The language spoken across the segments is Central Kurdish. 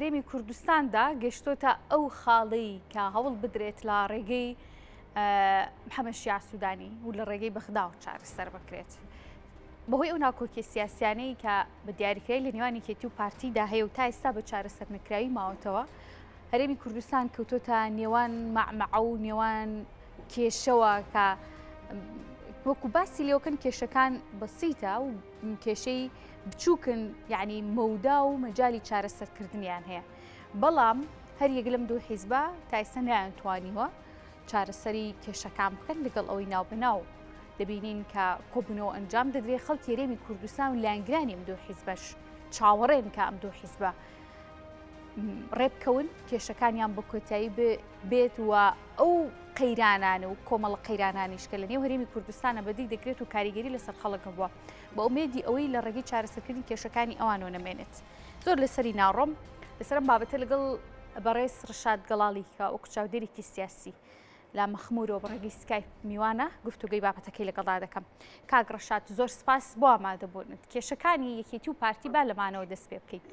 هەرێمی کوردستاندا گەشتۆتە ئەو خاڵەی کە هەوڵ بدرێت لە ڕێگەی محەممەد شیاع سوودانی و لە ڕێگەی بەغداوە چارەسەر بکرێت. بەهۆی ئەو ناکۆکیە سیاسیانەی کە بە دیاریکراوی لە نێوان یەکێتی و پارتیدا هەیە و تا ئێستا بە چارەسەر نەکراوی ماوەتەوە، هەرێمی کوردستان کەوتۆتە نێوان مەعمەعە و نێوان کێشەوە کە وەکو باسی لێوەکەن کێشەکان بەسیتە و کێشەی بچووکن یعنی مەودا و مەجای چارەسەرکردنیان هەیە بەڵام هەر یەک لەم دوو حیزبە تا ئێستا نەیانتوانیوە چارەسەری کێشەکان بکەن لەگەڵ ئەوەی ناوبەناو دەبینین کە کۆبوونەوە ئەنجام دەدرێت خەڵکی هەرێمی کوردستان و لایەنگرانی ئەم دوو حیزبەش چاوەڕێن کە ئەم دوو حیزبە ڕێبکەون کێشەکانیان بە کۆتایی بێت و ئەو قەیرانان و کۆمەڵە قەیرانانیش کە لە نێو هەرێمی کوردستانە بەدی دەکرێت و کاریگەری لەسەر خەڵک هەبووە بە ئومێدی ئەوەی لە ڕێگەی چارەسەرکردنی کێشەکانی ئەوانەوە نەمێنێت زۆر لەسەری ناڕۆم لەسەرم بابەتە لەگەڵ بەڕێز ڕشاد گەڵاڵی کە وەکو چاودێرێکی سیاسی لە مەخمورەوە بە ڕێگەی سکایپ میوانە گفتوگەی بابەتەکەی لەگەڵدا دەکەم. کاک ڕەشاد زۆر سپاس بۆ ئامادەبوونت. کێشەکانی یەکێتی و پارتی با لەمانەوە دەست پێ بکەین.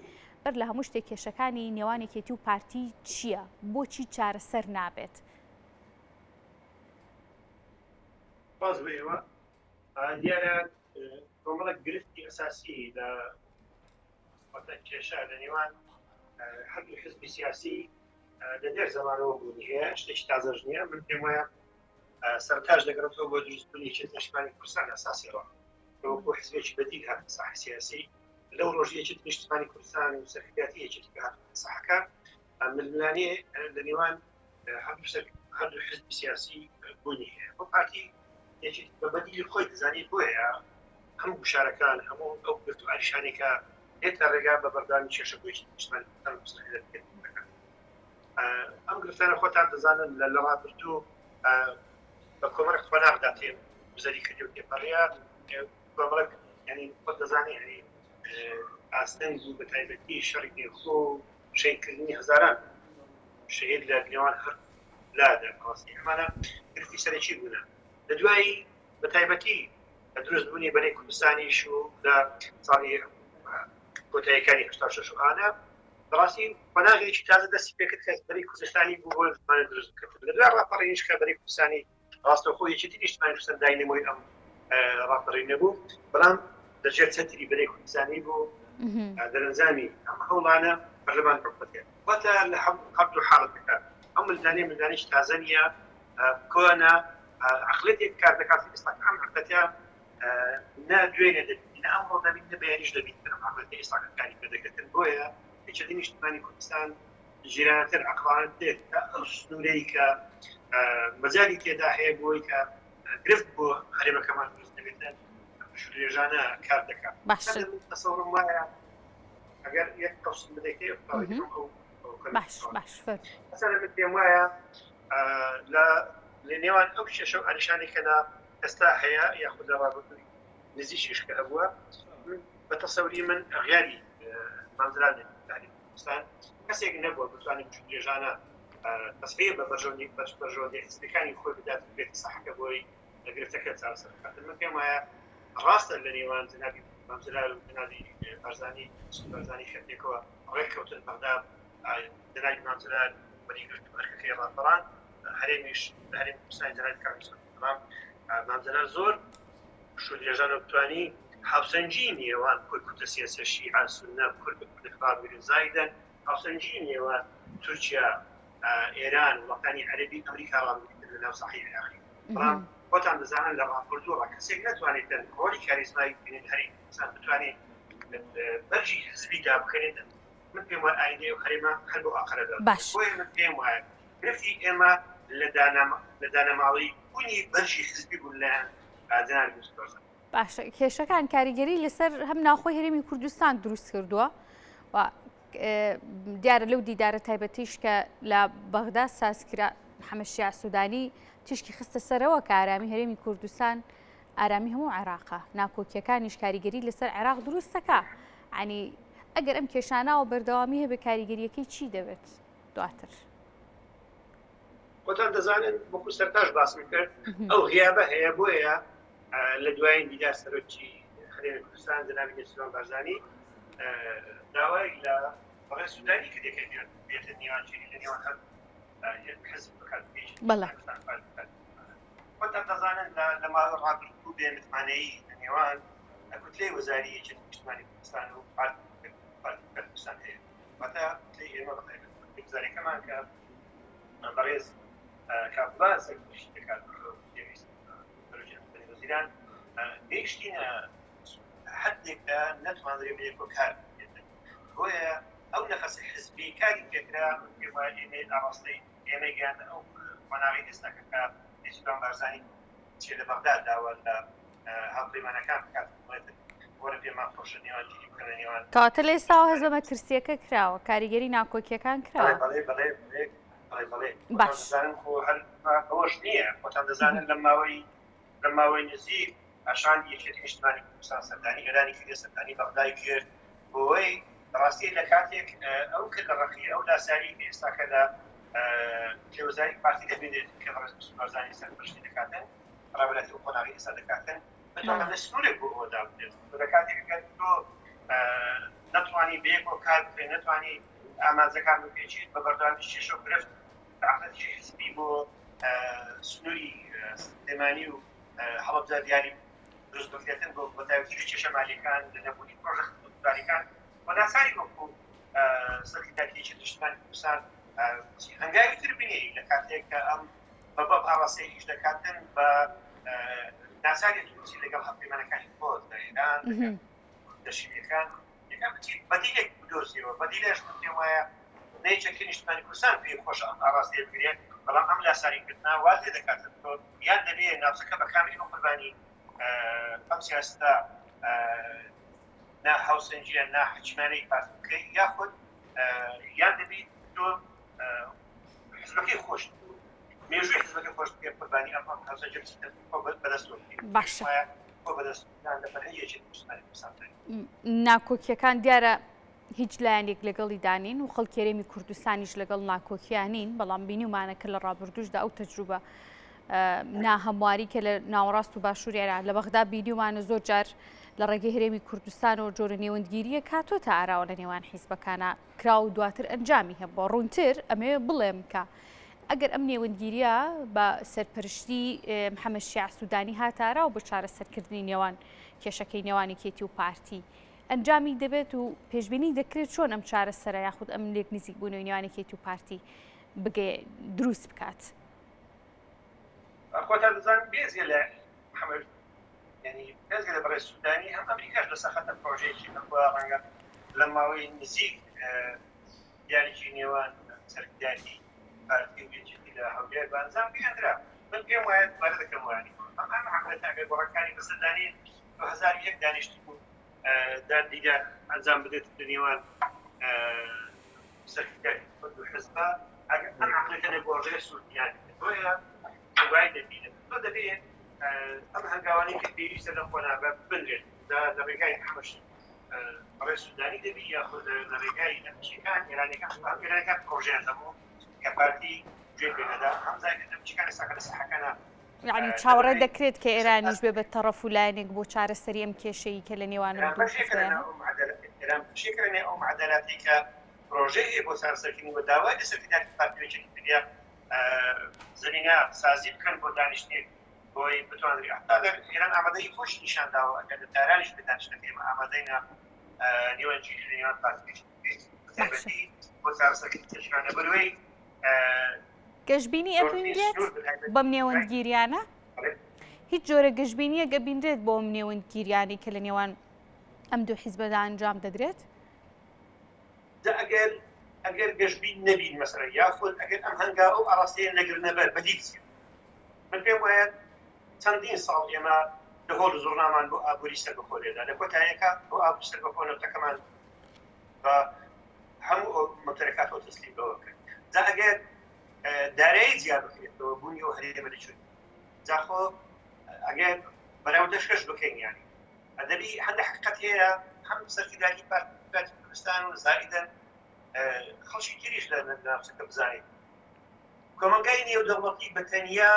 بەر لە هەموو شتێک کێشەکانی نێوان یەکێتی و پارتی چییە؟ بۆچی چارەسەر نابێت؟ سپاس بۆ ئێوە. دیارە کۆمەڵێک گرفتی ئەساسی لە واتە کێشە لە نێوان هەردوو حزبی سیاسی لە دێر زەمانەوە بوونی هەیە، شتێکی تازەش نییە. من پێم وایە سەرتاش دەگەڕێتەوە بۆ دروستبوونی یەکێتی نیشتمانی کوردستان لە ئەساسیەوە وەکو حزبێکی بەدیل هاتە ساحی سیاسی. لەو ڕۆژی یەکێتی نیشتمانی کوردستان و سەرکردایەتی یەکێتی کە هاتە ساحەکە، ململانێ لە نێوان هەردوو حزبی سیاسی بوونی هەیە. بۆ پارتی یەکێتی بە بەدیلی خۆی دەزانێت، بۆیە هەموو گوشارەکان، هەموو ئەو گرفت و ئاریشانەی کە دێتە ڕێگا بە بەردەوامی کێشە بۆ یەکێتی نیشتمانی کوردستان و سەرکردایەتی دەکات. ئەم گرفتانە خۆتان دەزانن لە لە ڕابردوو بە کۆمەڵێک قۆناغدا تێ گوزەری کردی و تێپەڕیە کۆمەڵێک ینی خۆت دەزانی ینی ئاستەنگ بوو بە تایبەتی شەڕی نێوخۆ و شەهیدکردنی هەزاران شەهید لە نێوان هەر لادا بەڕاستی ئەمانە گرفتی سەرەکی بوونە لە دوایی بە تایبەتی لە دروست بوونی بەرەی کوردستانیش و لە ساڵی کۆتاییەکانی 86 و ئانە بەڕاستی قۆناغێکی تازە دەستی پێکرد کە بەرەی کوردستانی بوو بۆ زمانە دروست بکرد لە دوای ڕاپەڕینیش کە بەرەی کوردستانی ڕاستەوخۆ یەکێتی نیشتمانی کوردستان داینەمۆی ئەم ڕاپەڕینە بوو، بەڵام لەژێر چەتری بەرەی کوردستانی بوو. دەرەنجامی ئەم هەوڵانە پەرلەمان حکومەتێ واتە لە هەردوو حاڵەتەکە ئەم ململانێ ململانێکی تازە نییە، کۆنە، عەقڵیەتێک کار دەکات ئێستا ئەم عەقڵیەتە نە دوێنێ دەبینی نە ئەمڕۆ دەبینی نە بەیانیش دەبینی ئەم عەقڵیەتە ئێستا کاری پێ دەکرێتن. بۆیە یەکێتی نیشتمانی کوردستان ژیرانەتر عەقڵانەتر تا ئەو سنوورەی کە مەجالی تێدا هەیە بۆی کە گرفت بۆ هەرێمەکەمان دروست نەبێتن پشوودرێژانە کار دەکات. باشە. تەسەورم وایە ئەگەر یەک قەوسم بدەیتێ ئەو باش باش فەرموو. مەسەلەن من پێم وایە لە لە نێوان ئەو کێشە و ئالیشانەی کە لە ئێستا هەیە یاخود لە ڕابردووی نزیکیش کە هەبووە بە تەسەوری من غیابی مام جەلال لە هەرێمی کوردستان کەسێک نەبووە بتوانێت پشوودرێژانە تەسعیر بە بەرژەوەندی بەرژەوەندی حزبەکانی خۆی بدات و بێتە ساحەکە بۆی گرفتەکە چارەسەر بکات. من پێم وایە ڕاستە لە نێوان جەنابی مام جەلال و جەنابی بارزانی بارزانی کە پێکەوە ڕێککەوتن بەغدا جەنابی مام جەلال وەریگرت و ئەرکەکەی ڕاپەڕاند، هەرێمیش لە هەرێمی کوردستانی جەنابی کاک مستەفا. بەڵام مام جەلال زۆر پشوودرێژانە توانی هاوسەنگی نێوان کورد کوتلە سیاسیە شیعە سوننە کورد بە کوردە ڕابگرن، زایدەن هاوسەنگی نێوان تورکیا ئێران وڵاتانی عەرەبی ئەمریکا ڕابگرن لە ناو ساحەی عێراقی. بەڵام خۆتان دەزانن لە ڕابردوو ڕا کەسێک نەتوانێت ڕۆڵی کاریزمایی ببینێت هەرێمی کوردستان بتوانێت بەرگی حزبی دابکەنێت. من پێم وایە ئایندەی ئەو هەرێمە هەر بەو ئاقارە دەڕوات. باش. بۆیە من پێم وایە گرفتی ئێمە لە لە دانەماڵی بوونی بەرگی حزبی بوون لایەن جەنابی مستەفا بارزانی. باشە کێشەکان کاریگەری لەسەر هەم ناوخۆی هەرێمی کوردستان دروست کردووە و دیارە لەو دیدارە تایبەتیش کە لە بەغدا ساز کرا محەممەد شیاع سوودانی تیشکی خستە سەرەوە کە ئارامی هەرێمی کوردستان ئارامی هەموو عێراقە، ناکۆکیەکانیش کاریگەری لەسەر عێراق دروست دەکا. ینی ئەگەر ئەم کێشانەوە بەردەوامی هەبێ کاریگەریەکەی چی دەبێت دواتر؟ خۆتان دەزانن وەکو سەرتاش باسم کرد ئەو غیابە هەیە، بۆیە لە دوایین دیدار سەرۆکی هەرێمی کوردستان جەنابی نێچیرڤان بارزانی داوای لە بەڕێز سودانی کردێ کە بێتە نێوانگیری لە نێوان هەر حزب بکات بەڵێ. خۆتان دەزانن لە ماوەی ڕابردوو بێ متمانەیی لە نێوان کوتلەی وەزاری یەکێتی نیشتمانی کوردستان و پارتی کوردستان هەیە، واتە کوتلەی ئێمە بە تایبەت کوتلەی وەزاریەکەمان کە بەڕێز کاکوبا سەرپەرشتی دەکات پێویست سەرۆکی ئەنجومەنی وەزیران گەیشتینە حدێک کە نەتوانرێ بەیەکەوە کار بکرێت. بۆیە ئەو نەفەسی حزبی کاری پێکرا، من پێم وایە ئێمەی ئاڕاستەی ئێمەی گەیاندە ئەو قۆناغەی ئێستا کە نێچیرڤان بارزانی چێ لە بەغدا داوا لە هاوپەیمانەکان بکات بڵێت وەرە پێمان خۆشە نێوانگیری بکەن لە نێوان. کەواتە لە ئێستاوە هەست بە مەترسییەکە کراوە، کاریگەری ناکۆکییەکان کراوە. بەڵێ بەڵێ بەڵێ بەڵێ بەڵێ باش. خۆتان دەزانن خۆ هەر ئەوەش نییە، خۆتان دەزانن لەم ماوەی لەم ماوەی نزیک شاندی یەکێتی نیشتمانی کوردستان سەردانی ئێرانی کرد، سەردانی بەغدای کرد، بۆی ڕاستی لە کاتێک ئەو کرد لە ڕقی ئەو لاساری کە ئێستاکە لە پێوەزاری پارتی دەبینێت کە بەڕێز مسعود بارزانی سەرپەرشتی دەکاتن، ڕابەرایەتی ئەو قۆناغی ئێستا دەکاتن، بتوانن لە سنوورێک بۆ ئەوە دابنێت. لە کاتێک ئەگەر تۆ نەتوانی بەیەکەوە کار بکەیت، نەتوانی ئامانجەکان بپێچیت، بە بەردەوامی کێشە و گرفت عەقڵیەتێکی حزبی بۆ سنووری سلێمانی و هەڵەبجە دیاری دروست بکرێتن بۆ بەتایبەتیش کێشە مالیەکان لە نەبوونی پرۆژە خزمەتگوزاریەکان و ناچاری وەکو سەرکردایەتی یەکێتی نیشتمانی کوردستان هەنگاوی تر بنێی لە کاتێک کە ئەم بە بەم ئاڕاستەیە ئیش دەکاتن بە ناچاری بچی لەگەڵ هاوپەیمانەکانی خۆت لە ئێران لە شیعەکان یەکەم بچیت بەدیلێک بدۆزیەوە، بەدیلێش من پێم وایە نە یەکێتی نیشتمانی کوردستان پێی خۆشە ئەم ئاڕاستەیە بگرێت، بەڵام ئەم لاساریکردنە وات لێ دەکات تۆ یان دەبێ ناوچەکە بە کاملی بە قوربانی ئەم سیاسەتە نا هاوسەنگیە نا حەکیمانەی پارتی بکەیت، یاخود یان دەبیت تۆ حزبەکەی خۆش مێژووی حزبەکەی خۆش بکەیت قوربانی ئەم ئەم هاوسەنگیە بچیتە خۆ بەدەستەوە بکەیت. باشە. خۆ بەدەست لە فەرهەنگی یەکێتی نیشتمانی کوردستان. ناکۆکیەکان دیارە هیچ لایەنێک لەگەڵیدا نین و خەڵکی هەرێمی کوردستانیش لەگەڵ ناکۆکیان نین، بەڵام بینیومانە کە لە ڕابردووشدا ئەو تەجروبە ناهەمواری کە لە ناوەڕاست و باشووری عێراق لە بەغدا بینیومانە زۆر جار لە ڕێگەی هەرێمی کوردستانەوە جۆرە نێوەندگیرییەک هاتۆتە ئاراوە لە نێوان حیزبەکانە کرا و دواتر ئەنجامی هەبووە. ڕوونتر ئەمەوێ بڵێم کە ئەگەر ئەم نێوەندگیرییە بە سەرپەرشتی محەممەد شیاع سوودانی هاتە ئاراوە بۆ چارەسەرکردنی نێوان کێشەکەی نێوان یەکێتی و پارتی ئەنجامی دەبێت و پێشبینی دەکرێت چۆن ئەم چارەسەرە یاخود ئەم لێک نزیکبوونەوەی نێوان یەکێتی و پارتی بگەیە دروست بکات؟ خۆتان دەزانن بێزگە لە محەممەد یعنی بێزگە لە بەڕێز سوودانی هەم ئەمریکاش لەسەر خەتە پرۆژەیەکی هەبووە ڕەنگە لە ماوەی نزیک دیاریی نێوان سەرکردایەتی پارتی و یەکێتی لە هەولێر بە ئەنجام گەیاندرا. من پێم وایە دووبارە دەکەمەوە یانی ئەم ئەم عەقڵیەتە ئەگەر گۆڕانکاری بەسەردا نێت 2001 دانیشتن و داد دیدار ئەنجام بدرێت لە نێوان سەرکردایەتی هەردوو حزبە ئەگەر ئەم عەقڵیەتە نەگۆڕدرێت سوودی نابێت. بۆیە وای دەبینم تۆ دەبێ ئەم هەنگاوانەی کە پێویستە لەم قۆناغە بنرێت لە ڕێگای محەمەد بەڕێز سودانی دەبی یاخود لە ڕێگای ئەمریکیەکان ئێرانیەکان هەم ئێرانەکان پرۆژیان هەبوو کە پارتی گوێ پێ نەدا هەم زایدن ئەمریکیەکان ئێستا لە ساحەکانە یعنی چاوەڕێ دەکرێت کە ئێرانیش بێ بە تەڕەف و لایەنێک بۆ چارەسەری ئەم کێشەی کە لە نێوان ئەم دوو حزبەیە؟ ئێران بەشێکە لە نێو ئەو معادلاتەی کە پرۆژەی هەیە بۆ چارەسەرکردنی و داوای لە سەرکردایەتی پارتی و یەکێتی کردیە زەمینە سازی بکەن بۆ دانیشتنێک بۆی بتوانرێت حتا لە ئێران ئامادەی خۆش نیشان داوە ئەگەر لە تارانیش بێ دانیشتنەکە ئێمە ئامادەینە نێوەندگیری لە نێوان پارتی بەتایبەتی بۆ چارەسەرکردنی کێشەکان لەبەرئەوەی گەشبینی ئەبینرێت بەم نێوەندگیریانە؟ هیچ جۆرە گەشبینیەک ئەبینرێت بۆ ئەم نێوەندگیریانەی کە لە نێوان ئەم دوو حیزبەدا ئەنجام دەدرێت؟ جا ئەگەر ئەگەر گەشبین نەبین مەسەلەن یاخود ئەگەر ئەم هەنگاو ئەو ئاڕاستەیە نەگرنە بەر بەدیل چیە؟ من پێم وایە چەندین ساڵ ئێمە دهۆڵ و زوڕنامان بۆ ئابووری سەربەخۆ لێدا لە کۆتاییەکە بۆ ئابووری سەربەخۆ نەوتەکەمان بە هەموو ئەو ممتەلەکاتەوە تەسلیم بەوە کرد. جا ئەگەر دارایی جیا بکرێتەوە بوونی ئەو هەرێمە لە کوێ؟ جا خۆ ئەگەر بەراوردەشکەش بکەین یانی ئەدەبی هەندێک حقیقەت هەیە هەم سەرکردایەتی پارتی کوردستان و زائیدەن خەڵکی تریش لە ناوچەکە بزانێت کۆمەڵگای نێودەوڵەتی بە تەنیا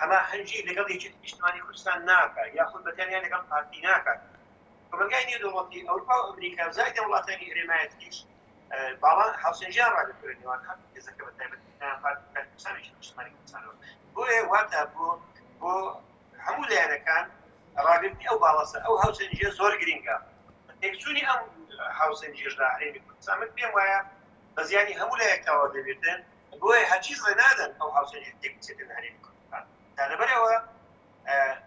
هەماهەنگی لەگەڵ یەکێتی نیشتمانی کوردستان ناکات یاخود بە تەنیا لەگەڵ پارتی ناکات. کۆمەڵگای نێودەوڵەتی ئەوروپا و ئەمریکا و زائیدەن وڵاتانی هەرێمایەتیش. باڵا هاوسەنگیان ڕاگرتووە نێوان هەر هێزەکە بە تایبەت پارتی کوردستانیش نیشتمانی کوردستانەوە. بۆیە واتە بۆ بۆ هەموو لایەنەکان ڕاگرتنی ئەو باڵەسە ئەو هاوسەنگیە زۆر گرنگە. تێکچوونی ئەم هاوسەنگیەش لە هەرێمی کوردستان من پێم وایە بە زیانی هەموو لایەک تەواو دەبێتن. بۆیە هەرگیز ڕێ نادەن ئەو هاوسەنگیە تێک بچێتن لە هەرێمی کوردستان. تا لەبەرئەوە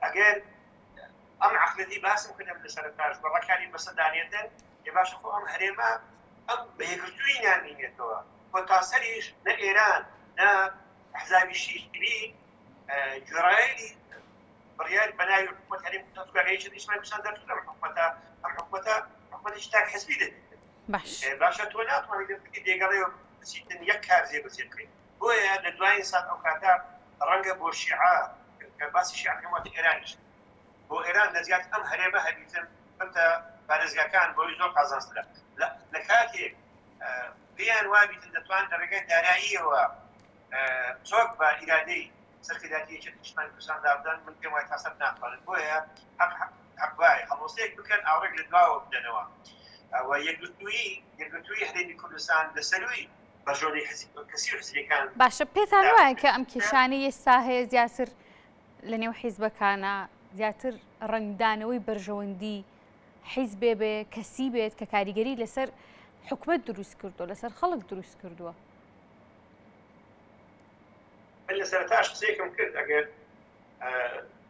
ئەگەر ئەم عەقڵیەتی باسم کردم لە سەرەتاش بە ڕەکانی بەسە دانێتن ئێ باشە خۆ ئەم هەرێمە ئەم بە یەکگرتوویی نامینێتەوە خۆ تا سەریش نە ئێران نە ئەحزابی شیعی گوێڕایەلی بڕیار بە ناوی حکوومەت هەرێم کوردستان یەکێتی نیشتمانی کوردستان دەرچوو لەم حکوومەتە ئەم حکوومەتە حکوومەتێکی تاک حزبی دەبێت باش باشە تۆ ناتوانیت لەم دێگەڵەوە بچیتن یەک کار جێبەجێ بکەیت بۆیە لە دوایین سات ئەو کاتە ڕەنگە بۆ شیعە کە باسی شیعە بکەم واتە ئێرانیش بۆ ئێران لە جیاتی ئەم هەرێمە هەبیتن ببتە پارێزگاکان بۆی زۆر قازانجترە لە کاتێک پێیان وابیتن دەتوان لە ڕێگای داراییەوە چۆک بە ئیرادەی سەرکردایەتی یەکێتی نیشتمانی کوردستان دابدەن من پێم وایە تا سەر ناتوانن بۆیە حەق حەق وایە هەڵوەستەیەک بکەن ئاوڕێک لە دواوە بدەنەوە و یەکگرتوویی یەکگرتوویی هەرێمی کوردستان لە سەرووی بەرژەوەندی حزب کەسی و حزبیەکان باشە پێتان وایە کە ئەم کێشانەی ئێستا هەیە زیاتر لە نێو حیزبەکانە زیاتر ڕەنگدانەوەی بەرژەوەندی حیزبێ بێ کەسی بێت کە کاریگەری لەسەر حکومت دروست کردو لەسەر خەڵک دروست کردووە من لە سەرەتاش قسەیەکم کرد ئەگەر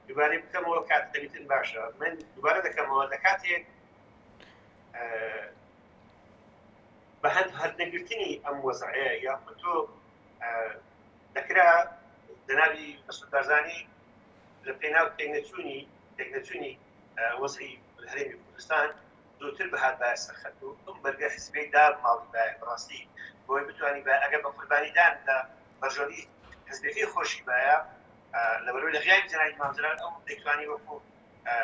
دووبارەی بکەمەوە کات دەبیتن باشە من دووبارە دەکەمەوە لە کاتێک بە هەند هەرنەگرتنی ئەم وەزعەیە یاخود تۆ دەکرا جەنابی مەسعود بارزانی لە پێناو تێکنەچوونی تێکنەچوونی وەزعی هەرێمی کوردستان زووتر بهات باە سەرخەت و ئەم بەرگە حزبەی داب ماڵی باە بەڕاستی بۆی بتوانی با ئەگەر بە قوربانی دان لە بەرژەوەندی حزبەکەی خۆشی باە لەبەرەوەی لە غیابی جەنابی مام جەلال ئەو دەیتوانی وەکو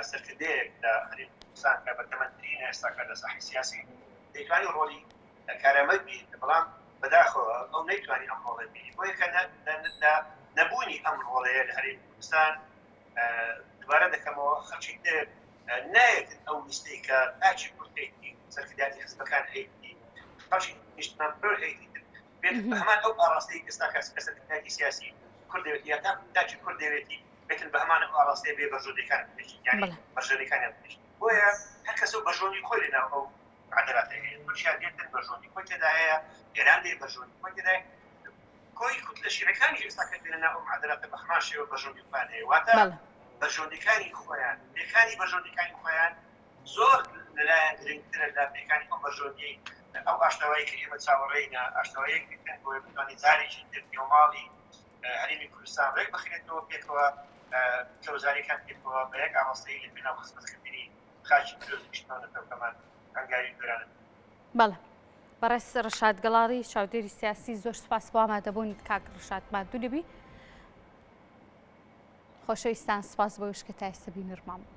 سەرکردەیەک لە هەرێمی کوردستان کە بەتەمەنترینە ئێستاکە لە ساحەی سیاسی دەیتوانی ڕۆڵی کارامەند بینێت بەڵام بەداخەوە ئەو نەیتوانی ئەم ڕۆڵە بینی بۆیە کە لە نەبوونی ئەم ڕۆڵەیە لە هەرێمی کوردستان دووبارە دەکەمەوە خەڵکی تر نایەت ئەو ویستەی کە تاکی کورد هەیەتی سەرکردایەتی حزبەکان هەیەتی خەڵکی نیشتمانپەروەر هەیەتی بێت بە هەمان ئەو ئاڕاستەی ئێستا کە سەرکردایەتی سیاسی کورد دەوێتی یا تاکی کورد دەوێتی بێتن بە هەمان ئەو ئاڕاستەیە بێ بەرژەوەندیەکان بپێچن یانی بەرژەوەندیەکانیان بپێچن بۆیە هەر کەسە و بەرژەوەندی خۆی لەناو ئەو عەدەلاتە هەیە تورکیا دێتن بەرژەوەندی خۆی تێدا هەیە ئێران دێ بەرژەوەندی خۆی تێدا کۆی کوتلە شیعەکانیش ئێستا کە دێنە ناو ئەم عەدەلاتە بە هەمان شێوە بەرژەوەندی خۆیان هەیە واتە بەرژەوەندیەکانی خۆیان پێکانی بەرژەوەندیەکانی خۆیان زۆر لەلایەن گرنگترە لە پێکانی ئەو بەرژەوەندیەی ئەو ئاشتەوایی کە ئێمە چاوەڕێینە ئاشتەواییەک بکەن بۆیە بتوانین جارێکی تر نێوماڵی هەرێمی کوردستان ڕێک بخرێتەوە پێکەوە کە وەزاریەکان پێکەوە بە یەک ئاڕاستەیی لە پێناو خزمەتکردنی خاکی پیرۆز و نیشتمان و نەتەوەکەمان هەنگاوی گەورانە بنێن. بەڵێ بەڕێز ڕەشاد گەڵاڵی چاودێری سیاسی زۆر سوپاس بۆ ئامادەبوونت کاک ڕەشاد ماندوو نەبی. خۆشەویستان سوپاس بۆ وشکە تا ئێستا بینەرمان بوون.